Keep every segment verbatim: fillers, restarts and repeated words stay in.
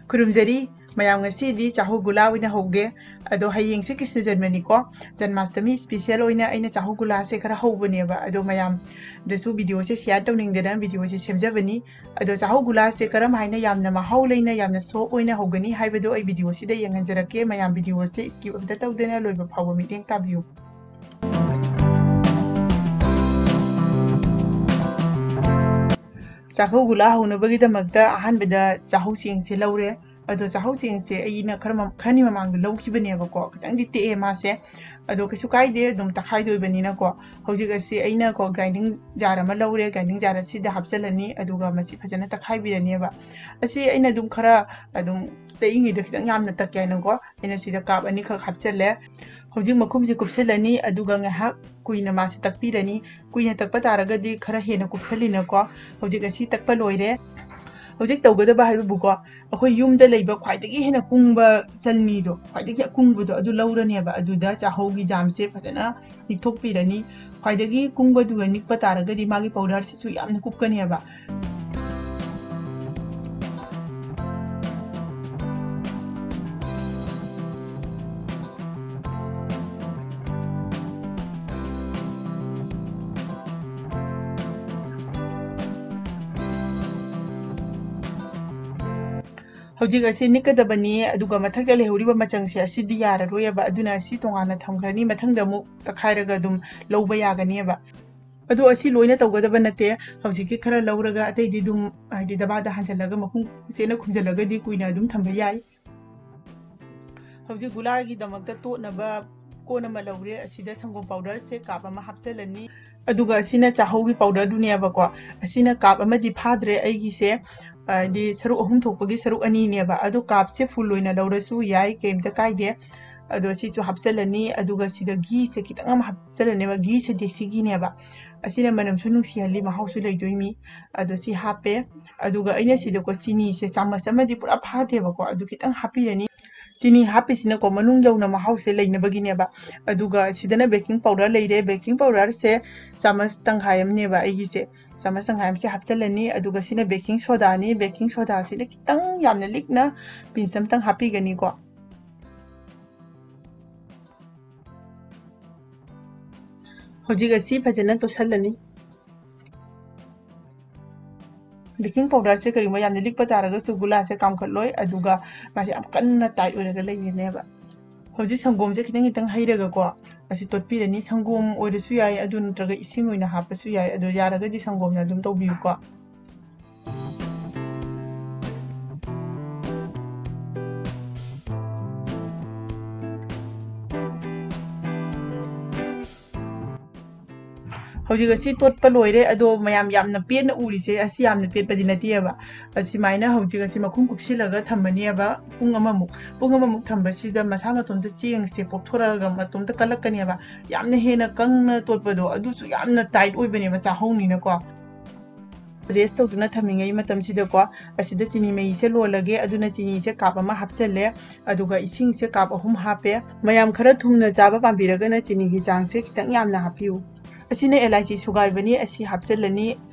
ꯈꯨꯔꯨꯝꯖꯔꯤ ꯃꯌꯥꯝ, ꯉꯁꯤꯗꯤ ꯆꯥꯍꯧ ꯒꯨꯂꯥ ꯑꯣꯏꯅ ꯍꯧꯒꯦ꯫ ꯑꯗꯣ ꯍꯌꯦꯡꯁꯦ ꯀ꯭ꯔꯤꯁꯅ ꯖꯟꯃꯅꯤꯀꯣ, ꯖꯟꯃꯥꯁꯇꯃꯤ ꯏꯁꯄꯤꯁꯦꯜ ꯑꯣꯏꯅ ꯑꯩꯅ ꯆꯥꯍꯧ ꯒꯨꯂꯥꯁꯦ ꯈꯔ ꯍꯧꯕꯅꯦꯕ꯫ ꯑꯗꯣ ꯃꯌꯥꯝꯗꯁꯨ ꯚꯤꯗꯤꯑꯣꯁꯦ ꯁꯤꯌꯥꯔ ꯇꯧꯅꯤꯡꯗꯅ ꯚꯤꯗꯤꯑꯣꯁꯦ ꯁꯦꯝꯖꯕꯅꯤ꯫ ꯑꯗꯣ ꯆꯥꯍꯧ ꯒꯨꯂꯥꯁꯦ ꯀꯔꯝ ꯍꯥꯏꯅ ꯌꯥꯝꯅ ꯃꯍꯥꯎ ꯂꯩꯅ ꯌꯥꯝꯅ ꯁꯣꯐ ꯑꯣꯏꯅ ꯍꯧꯒꯅꯤ ꯍꯥꯏꯕꯗꯣ ꯑꯩ ꯚꯤꯗꯤꯑꯣꯁꯤꯗ ꯌꯦꯡꯍꯟꯖꯔꯛꯀꯦ꯫ ꯃꯌꯥꯝ ꯚꯤꯗꯤꯑꯣꯁꯦ ꯁ꯭ꯀꯤꯞ ꯑꯝꯇ ꯇꯧꯗꯅ ꯂꯣꯏꯕ ꯐꯥꯎꯕ ꯃꯤꯠꯌꯦꯡ ꯇꯥꯕꯤꯌꯨ꯫ ꯆꯥꯍꯧ ꯒꯨꯂꯥ ꯍꯧꯅꯕꯒꯤꯗꯃꯛꯇ ꯑꯍꯥꯟꯕꯗ ꯆꯥꯍꯧ ꯆꯦꯡꯁꯦ ꯂꯧꯔꯦ꯫ ꯑꯗꯣ ꯆꯥꯍꯧ ꯆꯦꯡꯁꯦ ꯑꯩꯅ ꯈꯔ ꯃ-, ꯈꯔꯅꯤ ꯃꯃꯥꯡꯗ ꯂꯧꯈꯤꯕꯅꯦꯕꯀꯣ, ꯈꯤꯇꯪꯗꯤ ꯇꯦꯛꯑꯦ ꯃꯥꯁꯦ꯫ ꯑꯗꯣ ꯀꯩꯁꯨ ꯀꯥꯏꯗꯦ, ꯑꯗꯨꯝ ꯇꯛꯈꯥꯏꯗꯣꯏꯕꯅꯤꯅꯀꯣ꯫ ꯍꯧꯖꯤꯛ ꯑꯁꯤ ꯑꯩꯅꯀꯣ grinding jar ꯑꯃ ꯂꯧꯔꯦ, grinding jar ꯑꯁꯤꯗ ꯍꯥꯞꯆꯤꯜꯂꯅꯤ, ꯑꯗꯨꯒ ꯃꯁꯤ ꯐꯖꯅ ꯇꯛꯈꯥꯏꯕꯤꯔꯅꯦꯕ꯫ ꯑꯁꯤ ꯑꯩꯅ ꯑꯗꯨꯝ ꯈꯔ ꯑꯗꯨꯝ ꯇꯛꯏꯉꯩꯗ ꯈꯤꯇꯪ ꯌꯥꯝꯅ ꯇꯛꯀꯦ ꯍꯥꯏꯅꯀꯣ, ꯑꯩꯅ ꯁꯤꯗ cup ꯑꯅꯤꯈꯛ ꯍꯥꯞꯆꯤꯜꯂꯦ꯫ ꯍꯧꯖꯤꯛ ꯃꯈꯨꯝꯁꯦ ꯀꯨꯞꯁꯤꯜꯂꯅꯤ, ꯑꯗꯨꯒ ꯉꯥꯏꯍꯥꯛ ꯀꯨꯏꯅ ꯃꯥꯁꯦ ꯇꯛꯄꯤꯔꯅꯤ꯫ ꯀꯨꯏꯅ ꯇꯛꯄ ꯇꯥꯔꯒꯗꯤ ꯈꯔ ꯍꯦꯟꯅ ꯀꯨꯞꯁꯜꯂꯤꯅꯀꯣ꯫ ꯍꯧꯖꯤꯛ ꯑꯁꯤ ꯇꯛꯄ ꯂꯣꯏꯔꯦ꯫ ꯍꯧꯖꯤꯛ ꯇꯧꯒꯗꯕ ꯍꯥꯏꯕꯕꯨꯀꯣ, ꯑꯩꯈꯣꯏ ꯌꯨꯝꯗ ꯂꯩꯕ ꯈ꯭ꯋꯥꯏꯗꯒꯤ ꯍꯦꯟꯅ ꯀꯨꯡꯕ ꯆꯜꯅꯤꯗꯣ, ꯈ꯭ꯋꯥꯏꯗꯒꯤ ꯑꯀꯨꯡꯕꯗꯣ ꯑꯗꯨ ꯂꯧꯔꯅꯦꯕ꯫ ꯑꯗꯨꯗ ꯆꯥꯍꯧꯒꯤ ꯖꯥꯝꯁꯦ ꯐꯖꯅ ꯅꯤꯛꯊꯣꯛꯄꯤꯔꯅꯤ꯫ ꯈ꯭ꯋꯥꯏꯗꯒꯤ ꯀꯨꯡꯕꯗꯨꯒ ꯅꯤꯛꯄ ꯇꯥꯔꯒꯗꯤ ꯃꯥꯒꯤ powderꯁꯤꯁꯨ ꯌꯥꯝꯅ ꯀꯨꯞꯀꯅꯦꯕ꯫ ꯍꯧꯖꯤꯛ ꯑꯁꯤ ꯅꯤꯛꯀꯗꯕꯅꯤ, ꯑꯗꯨꯒ ꯃꯊꯛꯇ ꯂꯩꯍꯧꯔꯤꯕ ꯃꯆꯪꯁꯦ ꯑꯁꯤꯗꯤ ꯌꯥꯔꯔꯣꯏꯑꯕ, ꯑꯗꯨꯅ ꯑꯁꯤ ꯇꯣꯉꯥꯟꯅ ꯊꯝꯈ꯭ꯔꯅꯤ, ꯃꯊꯪꯗ ꯑꯃꯨꯛ ꯇꯛꯈꯥꯏꯔꯒ ꯑꯗꯨꯝ ꯂꯧꯕ ꯌꯥꯒꯅꯤꯕ꯫ ꯑꯗꯣ ꯑꯁꯤ ꯂꯣꯏꯅ ꯇꯧꯒꯗꯕ ꯅꯠꯇꯦ, ꯍꯧꯖꯤꯛꯀꯤ ꯈꯔ ꯂꯧꯔꯒ ꯑꯇꯩꯗꯤ ꯑꯗꯨꯝ, ꯍꯥꯏꯗꯤ, ꯗꯕꯥꯗ ꯍꯥꯟꯖꯜꯂꯒ ꯃꯈꯨꯝ ꯆꯦꯠꯅ ꯈꯨꯝꯖꯜꯂꯒꯗꯤ ꯀꯨꯏꯅ ꯑꯗꯨꯝ ꯊꯝꯕ ꯌꯥꯏ꯫ ꯍꯧꯖꯤꯛ ꯒꯨꯂꯥꯒꯤꯗꯃꯛꯇ ꯇꯣꯠꯅꯕ ꯀꯣꯟ ꯑꯃ ꯂꯧꯔꯦ, ꯑꯁꯤꯗ ꯁꯪꯒꯣꯝ powderꯁꯦ cup ꯑꯃ ꯍꯥꯞꯆꯤꯜꯂꯅꯤ꯫ ꯑꯗꯨꯒ ꯑꯁꯤꯅ ꯆꯥꯍꯧꯒꯤ powderꯗꯨꯅꯦꯕꯀꯣ, ꯑꯁꯤꯅ cup ꯑꯃꯗꯤ ꯐꯥꯗ꯭ꯔꯦ ꯑꯩꯒꯤꯁꯦ, ꯍꯥꯏꯗꯤ ꯁꯔꯨꯛ ꯑꯍꯨꯝ ꯊꯣꯛꯄꯒꯤ ꯁꯔꯨꯛ ꯑꯅꯤꯅꯦꯕ꯫ ꯑꯗꯣ cupꯁꯦ full ꯑꯣꯏꯅ ꯂꯧꯔꯁꯨ ꯌꯥꯏ, ꯀꯩꯝꯇ ꯀꯥꯏꯗꯦ꯫ ꯑꯗꯣ ꯁꯤꯁꯨ ꯍꯥꯞꯆꯤꯜꯂꯅꯤ, ꯑꯗꯨꯒ ꯁꯤꯗ ꯘꯤꯁꯦ ꯈꯤꯇꯪ ꯑꯃ ꯍꯥꯞꯆꯤꯜꯂꯅꯦꯕ꯫ ꯘꯤꯁꯦ ꯗꯦꯁꯤ ꯘꯤꯅꯦꯕ, ꯑꯁꯤꯅ ꯃꯅꯝꯁꯨ ꯅꯨꯡꯁꯤꯍꯜꯂꯤ, ꯃꯍꯥꯎꯁꯨ ꯂꯩꯗꯣꯏꯅꯤ꯫ ꯑꯗꯣ ꯁꯤ ꯍꯥꯞꯄꯦ, ꯑꯗꯨꯒ ꯑꯩꯅ ꯁꯤꯗꯀꯣ ꯆꯤꯅꯤꯁꯦ ꯆꯥꯃꯁ ꯑꯃꯗꯤ ꯄꯨꯔꯥ ꯐꯥꯗꯦꯕꯀꯣ, ꯑꯗꯨ ꯈꯤꯇꯪ ꯍꯥꯞꯄꯤꯔꯅꯤ꯫ ꯆꯤꯅꯤ ꯍꯥꯞꯄꯤꯁꯤꯅꯀꯣ ꯃꯅꯨꯡ ꯌꯧꯅ ꯃꯍꯥꯎꯁꯦ ꯂꯩꯅꯕꯒꯤꯅꯦꯕ꯫ ꯑꯗꯨꯒ ꯁꯤꯗꯅ baking powder ꯂꯩꯔꯦ꯫ Baking powderꯁꯦ ꯆꯥꯃꯁ ꯇꯪꯈꯥꯏ ꯑꯃꯅꯦꯕ ꯑꯩꯒꯤꯁꯦ꯫ ꯆꯥꯃꯁ ꯇꯪꯈꯥꯏ ꯑꯃꯁꯦ ꯍꯥꯞꯆꯤꯜꯂꯅꯤ꯫ ꯑꯗꯨꯒ ꯁꯤꯅ baking sodaꯅꯤ꯫ Baking sodaꯁꯤꯅ ꯈꯤꯇꯪ ꯌꯥꯝꯅ ꯂꯤꯛꯅ pinch ꯑꯃꯇꯪ ꯍꯥꯞꯄꯤꯒꯅꯤꯀꯣ꯫ ꯍꯧꯖꯤꯛ ꯑꯁꯤ ꯐꯖꯅ ꯇꯣꯠꯁꯤꯜꯂꯅꯤ꯫ Baking powderꯁꯦ ꯀꯔꯤꯒꯨꯝꯕ ꯌꯥꯝꯅ ꯂꯤꯛꯄ ꯇꯥꯔꯒꯁꯨ ꯒꯨꯂꯥꯁꯦ ꯀꯥꯝꯈꯠꯂꯣꯏ, ꯑꯗꯨꯒ ꯃꯥꯁꯦ ꯌꯥꯝ ꯀꯟꯅ tight ꯑꯣꯏꯔꯒ ꯂꯩꯒꯅꯦꯕ꯫ ꯍꯧꯖꯤꯛ ꯁꯪꯒꯣꯝꯁꯦ ꯈꯤꯇꯪ ꯈꯤꯇꯪ ꯍꯩꯔꯒꯀꯣ ꯑꯁꯤ ꯇꯣꯠꯄꯤꯔꯅꯤ꯫ ꯁꯪꯒꯣꯝ ꯑꯣꯏꯔꯁꯨ ꯌꯥꯏ, ꯑꯗꯨ ꯅꯠꯇ꯭ꯔꯒ ꯏꯁꯤꯡ ꯑꯣꯏꯅ ꯍꯥꯞꯄꯁꯨ ꯌꯥꯏ, ꯑꯗꯣ ꯌꯥꯔꯒꯗꯤ ꯁꯪꯒꯣꯝꯅ ꯑꯗꯨꯝ ꯇꯧꯕꯤꯌꯨꯀꯣ꯫ ꯍꯧꯖꯤꯛ ꯑꯁꯤ ꯇꯣꯠꯄ ꯂꯣꯏꯔꯦ, ꯑꯗꯣ ꯃꯌꯥꯝ ꯌꯥꯝꯅ ꯄꯦꯠꯅ ꯎꯔꯤꯁꯦ ꯑꯁꯤ ꯌꯥꯝꯅ ꯄꯦꯠꯄꯗꯤ ꯅꯠꯇꯦꯕ꯫ ꯑꯁꯨꯃꯥꯏꯅ ꯍꯧꯖꯤꯛ ꯑꯁꯤ ꯃꯈꯨꯝ ꯀꯨꯞꯁꯤꯜꯂꯒ ꯊꯝꯃꯅꯦꯕ ꯄꯨꯡ ꯑꯃꯃꯨꯛ꯫ ꯄꯨꯡ ꯑꯃꯃꯨꯛ ꯊꯝꯕꯁꯤꯗ ꯃꯁꯥ ꯃꯇꯣꯝꯇ ꯆꯦꯡꯁꯦ ꯄꯣꯞꯊꯣꯔꯛꯑꯒ ꯃꯇꯣꯝꯇ ꯀꯜꯂꯛꯀꯅꯦꯕ꯫ ꯌꯥꯝꯅ ꯍꯦꯟꯅ ꯀꯪꯅ ꯇꯣꯠꯄꯗꯣ ꯑꯗꯨꯁꯨ ꯌꯥꯝꯅ tight ꯑꯣꯏꯕꯅꯦꯕ ꯆꯥꯛꯍꯧꯅꯤꯅꯀꯣ꯫ Rest ꯇꯧꯗꯨꯅ ꯊꯝꯃꯤꯉꯩ ꯃꯇꯝꯁꯤꯗꯀꯣ, ꯑꯁꯤꯗ ꯆꯤꯅꯤ ꯃꯍꯤꯁꯦ ꯂꯣꯜꯂꯒꯦ꯫ ꯑꯗꯨꯅ ꯆꯤꯅꯤꯁꯦ cup ꯑꯃ ꯍꯥꯞꯆꯜꯂꯦ, ꯑꯗꯨꯒ ꯏꯁꯤꯡꯁꯦ cup ꯑꯍꯨꯝ ꯍꯥꯞꯄꯦ꯫ ꯃꯌꯥꯝ ꯈꯔ ꯊꯨꯝꯅ ꯆꯥꯕ ꯄꯥꯝꯕꯤꯔꯒꯅ ꯆꯤꯅꯤꯒꯤ ꯆꯥꯡꯁꯦ ꯈꯤꯇꯪ ꯌꯥꯝꯅ ꯍꯥꯞꯄꯤꯌꯨ꯫ ꯑꯁꯤꯅ ꯑꯦꯂꯥꯏꯆꯤ ꯁꯨꯒꯥꯏꯕꯅꯤ, ꯑꯁꯤ ꯍꯥꯞꯆꯜꯂꯅꯤ,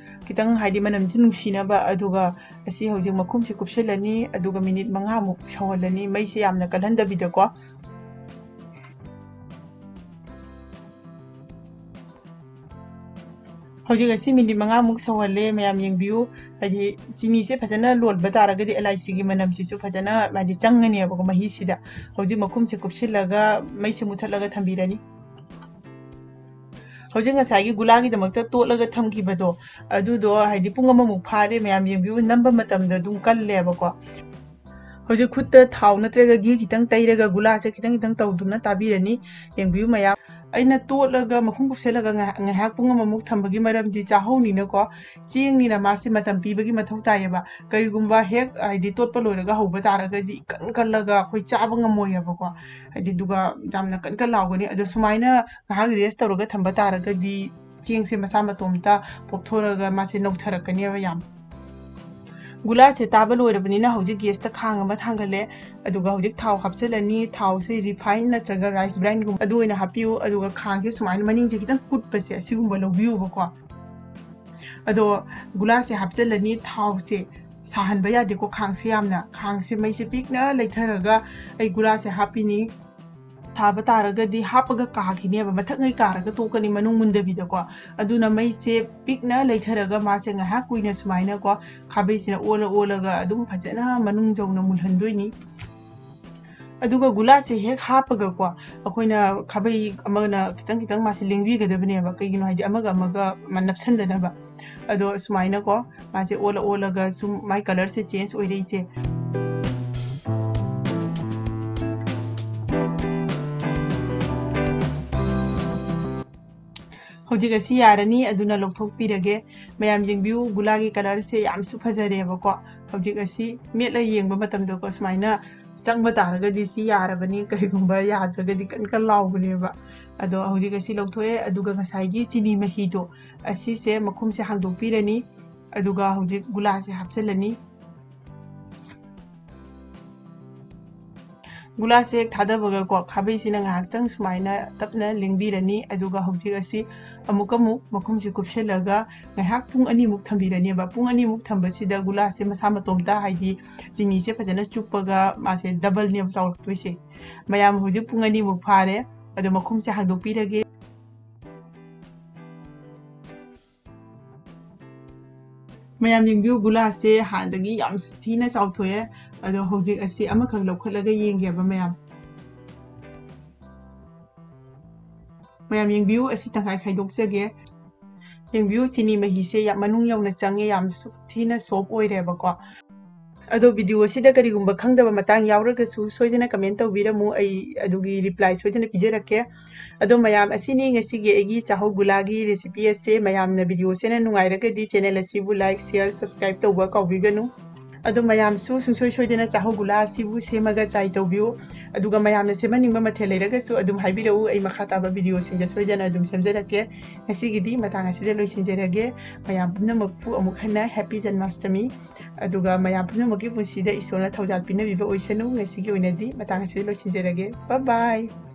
ꯈꯤꯇꯪ ꯍꯥꯏꯗꯤ ꯃꯅꯝꯁꯤ ꯅꯨꯡꯁꯤꯅꯕ꯫ ꯑꯗꯨꯒ ꯑꯁꯤ ꯍꯧꯖꯤꯛ ꯃꯈꯨꯝꯁꯤ ꯀꯨꯞꯁꯤꯜꯂꯅꯤ, ꯑꯗꯨꯒ minute ꯃꯉꯥꯃꯨꯛ ꯁꯧꯍꯜꯂꯅꯤ꯫ ꯃꯩꯁꯦ ꯌꯥꯝꯅ ꯀꯜꯍꯟꯗꯕꯤꯗꯀꯣ꯫ ꯍꯧꯖꯤꯛ ꯑꯁꯤ minute ꯃꯉꯥꯃꯨꯛ ꯁꯧꯍꯜꯂꯦ, ꯃꯌꯥꯝ ꯌꯦꯡꯕꯤꯌꯨ꯫ ꯍꯥꯏꯗꯤ ꯆꯤꯅꯤꯁꯦ ꯐꯖꯅ ꯂꯣꯟꯕ ꯇꯥꯔꯒꯗꯤ ꯑꯦꯂꯥꯏꯆꯤꯒꯤ ꯃꯅꯝꯁꯤꯁꯨ ꯐꯖꯅ ꯍꯥꯏꯗꯤ ꯆꯪꯒꯅꯦꯕꯀꯣ ꯃꯍꯤꯁꯤꯗ꯫ ꯍꯧꯖꯤꯛ ꯃꯈꯨꯝꯁꯦ ꯀꯨꯞꯁꯤꯜꯂꯒ ꯃꯩꯁꯦ ꯃꯨꯊꯠꯂꯒ ꯊꯝꯕꯤꯔꯅꯤ꯫ ꯍꯧꯖꯤꯛ ꯉꯁꯥꯏꯒꯤ ꯒꯨꯂꯥꯒꯤꯗꯃꯛꯇ ꯇꯣꯠꯂꯒ ꯊꯝꯈꯤꯕꯗꯣ, ꯑꯗꯨꯗꯣ ꯍꯥꯏꯗꯤ ꯄꯨꯡ ꯑꯃꯃꯨꯛ ꯐꯥꯔꯦ꯫ ꯃꯌꯥꯝ ꯌꯦꯡꯕꯤꯌꯨ, ꯅꯝꯕ ꯃꯇꯝꯗ ꯑꯗꯨꯝ ꯀꯜꯂꯦꯕꯀꯣ꯫ ꯍꯧꯖꯤꯛ ꯈꯨꯠꯇ ꯊꯥꯎ ꯅꯠꯇ꯭ꯔꯒ ꯘꯤ ꯈꯤꯇꯪ ꯇꯩꯔꯒ ꯒꯨꯂꯥꯁꯦ ꯈꯤꯇꯪ ꯈꯤꯇꯪ ꯇꯧꯗꯨꯅ ꯇꯥꯕꯤꯔꯅꯤ꯫ ꯌꯦꯡꯕꯤꯌꯨ ꯃꯌꯥꯝ, ꯑꯩꯅ ꯇꯣꯠꯂꯒ ꯃꯈꯨꯝ ꯀꯨꯞꯁꯜꯂꯒ ꯉꯥꯏꯍꯥꯛ, ꯉꯥꯏꯍꯥꯛ ꯄꯨꯡ ꯑꯃꯃꯨꯛ ꯊꯝꯕꯒꯤ ꯃꯔꯝꯗꯤ ꯆꯥꯛꯍꯧꯅꯤꯅꯀꯣ꯫ ꯆꯦꯡꯅꯤꯅ ꯃꯥꯁꯦ ꯃꯇꯝ ꯄꯤꯕꯒꯤ ꯃꯊꯧ ꯇꯥꯏꯌꯦꯕ꯫ ꯀꯔꯤꯒꯨꯝꯕ ꯍꯦꯛ ꯍꯥꯏꯗꯤ ꯇꯣꯠꯄ ꯂꯣꯏꯔꯒ ꯍꯧꯕ ꯇꯥꯔꯒꯗꯤ ꯏꯀꯟ ꯀꯜꯂꯒ ꯑꯩꯈꯣꯏ ꯆꯥꯕ ꯉꯝꯃꯣꯏꯌꯦꯕꯀꯣ꯫ ꯍꯥꯏꯗꯤ ꯑꯗꯨꯒ ꯌꯥꯝꯅ ꯀꯟ ꯀꯟ ꯂꯥꯎꯒꯅꯤ꯫ ꯑꯗꯣ ꯁꯨꯃꯥꯏꯅ ꯉꯥꯏꯍꯥꯛ rest ꯇꯧꯔꯒ ꯊꯝꯕ ꯇꯥꯔꯒꯗꯤ ꯆꯦꯡꯁꯦ ꯃꯁꯥ ꯃꯇꯣꯝꯇ ꯄꯣꯞꯊꯣꯔꯒ ꯃꯥꯁꯦ ꯅꯧꯊꯔꯛꯀꯅꯦꯕ ꯌꯥꯝ꯫ ꯒꯨꯂꯥꯁꯦ ꯇꯥꯕ ꯂꯣꯏꯔꯕꯅꯤꯅ ꯍꯧꯖꯤꯛ ꯒꯦꯁꯇ ꯈꯥꯡ ꯑꯃ ꯊꯥꯡꯒꯠꯂꯦ꯫ ꯑꯗꯨꯒ ꯍꯧꯖꯤꯛ ꯊꯥꯎ ꯍꯥꯞꯆꯤꯜꯂꯅꯤ꯫ ꯊꯥꯎꯁꯦ ꯔꯤꯐꯥꯏꯟ ꯅꯠꯇ꯭ꯔꯒ ꯔꯥꯏꯁ ꯕ꯭ꯔꯥꯟꯒꯨꯝꯕ ꯑꯗꯨ ꯑꯣꯏꯅ ꯍꯥꯞꯄꯤꯌꯨ꯫ ꯑꯗꯨꯒ ꯈꯥꯡꯁꯦ ꯁꯨꯃꯥꯏꯅ ꯃꯅꯤꯡꯁꯦ ꯈꯤꯇꯪ ꯀꯨꯠꯄꯁꯦ ꯑꯁꯤꯒꯨꯝꯕ ꯂꯧꯕꯤꯌꯨꯕꯀꯣ꯫ ꯑꯗꯣ ꯒꯨꯂꯥꯁꯦ ꯍꯥꯞꯆꯤꯜꯂꯅꯤ꯫ ꯊꯥꯎꯁꯦ ꯁꯥꯍꯟꯕ ꯌꯥꯗꯦꯀꯣ꯫ ꯈꯥꯡꯁꯦ ꯌꯥꯝꯅ, ꯈꯥꯡꯁꯦ ꯃꯩꯁꯦ ꯄꯤꯛꯅ ꯂꯩꯊꯔꯒ ꯑꯩ ꯒꯨꯂꯥꯁꯦ ꯍꯥꯞꯄꯤꯅꯤ꯫ ꯊꯥꯕ ꯇꯥꯔꯒꯗꯤ ꯍꯥꯞꯄꯒ ꯀꯥꯈꯤꯅꯦꯕ, ꯃꯊꯛꯉꯩ ꯀꯥꯔꯒ ꯇꯣꯛꯀꯅꯤ, ꯃꯅꯨꯡ ꯃꯨꯟꯗꯕꯤꯗꯀꯣ꯫ ꯑꯗꯨꯅ ꯃꯩꯁꯦ ꯄꯤꯛꯅ ꯂꯩꯊꯔꯒ ꯃꯥꯁꯦ ꯉꯥꯏꯍꯥꯛ ꯀꯨꯏꯅ ꯁꯨꯃꯥꯏꯅꯀꯣ ꯈꯥꯕꯩꯁꯤꯅ ꯑꯣꯜꯂ ꯑꯣꯜꯂꯒ ꯑꯗꯨꯝ ꯐꯖꯅ ꯃꯅꯨꯡ ꯌꯧꯅ ꯃꯨꯜꯍꯟꯗꯣꯏꯅꯤ꯫ ꯑꯗꯨꯒ ꯒꯨꯂꯥꯁꯦ ꯍꯦꯛ ꯍꯥꯞꯄꯒꯀꯣ ꯑꯩꯈꯣꯏꯅ ꯈꯥꯕꯩ ꯑꯃꯅ ꯈꯤꯇꯪ ꯈꯤꯇꯪ ꯃꯥꯁꯦ ꯂꯦꯡꯕꯤꯒꯗꯕꯅꯦꯕ, ꯀꯩꯒꯤꯅꯣ ꯍꯥꯏꯗꯤ ꯑꯃꯒ ꯑꯃꯒ ꯅꯞꯁꯟꯗꯅꯕ꯫ ꯑꯗꯣ ꯁꯨꯃꯥꯏꯅꯀꯣ ꯃꯥꯁꯦ ꯑꯣꯜꯂ ꯑꯣꯜꯂꯒ ꯁꯨꯝ ꯃꯥꯏ ꯀꯂꯔꯁꯦ ꯆꯦꯟꯖ ꯑꯣꯏꯔꯛꯏꯁꯦ꯫ ꯍꯧꯖꯤꯛ ꯑꯁꯤ ꯌꯥꯔꯅꯤ, ꯑꯗꯨꯅ ꯂꯧꯊꯣꯛꯄꯤꯔꯒꯦ꯫ ꯃꯌꯥꯝ ꯌꯦꯡꯕꯤꯌꯨ, ꯒꯨꯂꯥꯒꯤ ꯀꯂꯔꯁꯦ ꯌꯥꯝꯁꯨ ꯐꯖꯔꯦꯕꯀꯣ꯫ ꯍꯧꯖꯤꯛ ꯑꯁꯤ ꯃꯦꯠꯂ ꯌꯦꯡꯕ ꯃꯇꯝꯗꯀꯣ ꯁꯨꯃꯥꯏꯅ ꯆꯪꯕ ꯇꯥꯔꯒꯗꯤ ꯁꯤ ꯌꯥꯔꯕꯅꯤ, ꯀꯔꯤꯒꯨꯝꯕ ꯌꯥꯗ꯭ꯔꯒꯗꯤ ꯀꯟ ꯀꯟ ꯂꯥꯎꯕꯅꯦꯕ꯫ ꯑꯗꯣ ꯍꯧꯖꯤꯛ ꯑꯁꯤ ꯂꯧꯊꯣꯛꯑꯦ, ꯑꯗꯨꯒ ꯉꯁꯥꯏꯒꯤ ꯆꯤꯅꯤ ꯃꯍꯤꯗꯣ ꯑꯁꯤꯁꯦ ꯃꯈꯨꯝꯁꯦ ꯍꯥꯡꯗꯣꯛꯄꯤꯔꯅꯤ꯫ ꯑꯗꯨꯒ ꯍꯧꯖꯤꯛ ꯒꯨꯂꯥꯁꯦ ꯍꯥꯞꯆꯤꯜꯂꯅꯤ꯫ ꯒꯨꯂꯥꯁꯦ ꯍꯦꯛ ꯊꯥꯗꯕꯒꯀꯣ ꯈꯥꯕꯩꯁꯤꯅ ꯉꯥꯏꯍꯥꯛꯇꯪ ꯁꯨꯃꯥꯏꯅ ꯇꯞꯅ ꯂꯦꯡꯕꯤꯔꯅꯤ꯫ ꯑꯗꯨꯒ ꯍꯧꯖꯤꯛ ꯑꯁꯤ ꯑꯃꯨꯛ ꯑꯃꯨꯛ ꯃꯈꯨꯝꯁꯦ ꯀꯨꯞꯁꯤꯜꯂꯒ ꯉꯥꯏꯍꯥꯛ ꯄꯨꯡ ꯑꯅꯤꯃꯨꯛ ꯊꯝꯕꯤꯔꯅꯦꯕ꯫ ꯄꯨꯡ ꯑꯅꯤꯃꯨꯛ ꯊꯝꯕꯁꯤꯗ ꯒꯨꯂꯥꯁꯦ ꯃꯁꯥ ꯃꯇꯣꯝꯇ, ꯍꯥꯏꯗꯤ ꯆꯤꯅꯤꯁꯦ ꯐꯖꯅ ꯆꯨꯞꯄꯒ ꯃꯥꯁꯦ ꯗꯕꯜꯅꯦꯕ ꯆꯥꯎꯔꯛꯇꯣꯏꯁꯦ꯫ ꯃꯌꯥꯝ, ꯍꯧꯖꯤꯛ ꯄꯨꯡ ꯑꯅꯤꯃꯨꯛ ꯐꯥꯔꯦ꯫ ꯑꯗꯣ ꯃꯈꯨꯝꯁꯦ ꯍꯥꯡꯗꯣꯛꯄꯤꯔꯒꯦ꯫ ꯃꯌꯥꯝ ꯌꯦꯡꯕꯤꯌꯨ, ꯒꯨꯂꯥꯁꯦ ꯍꯥꯟꯅꯗꯒꯤ ꯌꯥꯝ ꯊꯤꯅ ꯆꯥꯎꯊꯣꯛꯑꯦ꯫ ꯑꯗꯣ ꯍꯧꯖꯤꯛ ꯑꯁꯤ ꯑꯃꯈꯛ ꯂꯧꯈꯠꯂꯒ ꯌꯦꯡꯒꯦꯕ ꯃꯌꯥꯝ꯫ ꯃꯌꯥꯝ ꯌꯦꯡꯕꯤꯌꯨ, ꯑꯁꯤ ꯇꯪꯈꯥꯏ ꯈꯥꯏꯗꯣꯛꯆꯒꯦ꯫ ꯌꯦꯡꯕꯤꯌꯨ, ꯆꯤꯅꯤ ꯃꯍꯤꯁꯦ ꯌꯥꯝ ꯃꯅꯨꯡ ꯌꯧꯅ ꯆꯪꯉꯦ, ꯌꯥꯝ ꯁꯨ-, ꯊꯤꯅ ꯁꯣꯐ ꯑꯣꯏꯔꯦꯕꯀꯣ꯫ ꯑꯗꯣ ꯚꯤꯗꯤꯑꯣ ꯑꯁꯤꯗ ꯀꯔꯤꯒꯨꯝꯕ ꯈꯪꯗꯕ ꯃꯇꯥꯡ ꯌꯥꯎꯔꯒꯁꯨ ꯁꯣꯏꯗꯅ ꯀꯃꯦꯟ ꯇꯧꯕꯤꯔꯝꯃꯨ, ꯑꯩ ꯑꯗꯨꯒꯤ ꯔꯤꯄ꯭ꯂꯥꯏ ꯁꯣꯏꯗꯅ ꯄꯤꯖꯔꯛꯀꯦ꯫ ꯑꯗꯣ ꯃꯌꯥꯝ, ꯑꯁꯤꯅꯤ ꯉꯁꯤꯒꯤ ꯑꯩꯒꯤ ꯆꯥꯍꯧ ꯒꯨꯂꯥꯒꯤ ꯔꯦꯁꯤꯄꯤ ꯑꯁꯦ꯫ ꯃꯌꯥꯝꯅ ꯚꯤꯗꯤꯑꯣꯁꯤꯅ ꯅꯨꯡꯉꯥꯏꯔꯒꯗꯤ ꯆꯦꯅꯦꯜ ꯑꯁꯤꯕꯨ ꯂꯥꯏꯛ, ꯁꯤꯌꯔ, ꯁꯕꯁꯀ꯭ꯔꯥꯏꯕ ꯇꯧꯕ ꯀꯥꯎꯕꯤꯒꯅꯨ꯫ ꯑꯗꯣ ꯃꯌꯥꯝꯁꯨ ꯁꯨꯡꯁꯣꯏ ꯁꯣꯏꯗꯅ ꯆꯥꯍꯧ ꯒꯨꯂꯥ ꯑꯁꯤꯕꯨ ꯁꯦꯝꯃꯒ try ꯇꯧꯕꯤꯌꯨ꯫ ꯑꯗꯨꯒ ꯃꯌꯥꯝꯅ ꯁꯦꯝꯍꯟꯅꯤꯡꯕ ꯃꯊꯦꯜ ꯂꯩꯔꯒꯁꯨ ꯑꯗꯨꯝ ꯍꯥꯏꯕꯤꯔꯛꯎ, ꯑꯩ ꯃꯈꯥ ꯇꯥꯕ videoꯁꯤꯡꯗ ꯁꯣꯏꯗꯅ ꯑꯗꯨꯝ ꯁꯦꯝꯖꯔꯛꯀꯦ꯫ ꯉꯁꯤꯒꯤꯗꯤ ꯃꯇꯥꯡ ꯑꯁꯤꯗ ꯂꯣꯏꯁꯤꯟꯖꯔꯒꯦ꯫ ꯃꯌꯥꯝ ꯄꯨꯝꯅꯃꯛꯄꯨ ꯑꯃꯨꯛ ꯍꯟꯅ Happy Janmashtami꯫ ꯑꯗꯨꯒ ꯃꯌꯥꯝ ꯄꯨꯝꯅꯃꯛꯀꯤ ꯄꯨꯟꯁꯤꯗ ꯏꯁꯣꯔꯅ ꯊꯧꯖꯥꯜ ꯄꯤꯅꯕꯤꯕ ꯑꯣꯏꯁꯅꯨ꯫ ꯉꯁꯤꯒꯤ ꯑꯣꯏꯅꯗꯤ ꯃꯇꯥꯡ ꯑꯁꯤꯗ ꯂꯣꯏꯁꯤꯟꯖꯔꯒꯦ꯫ Bye bye꯫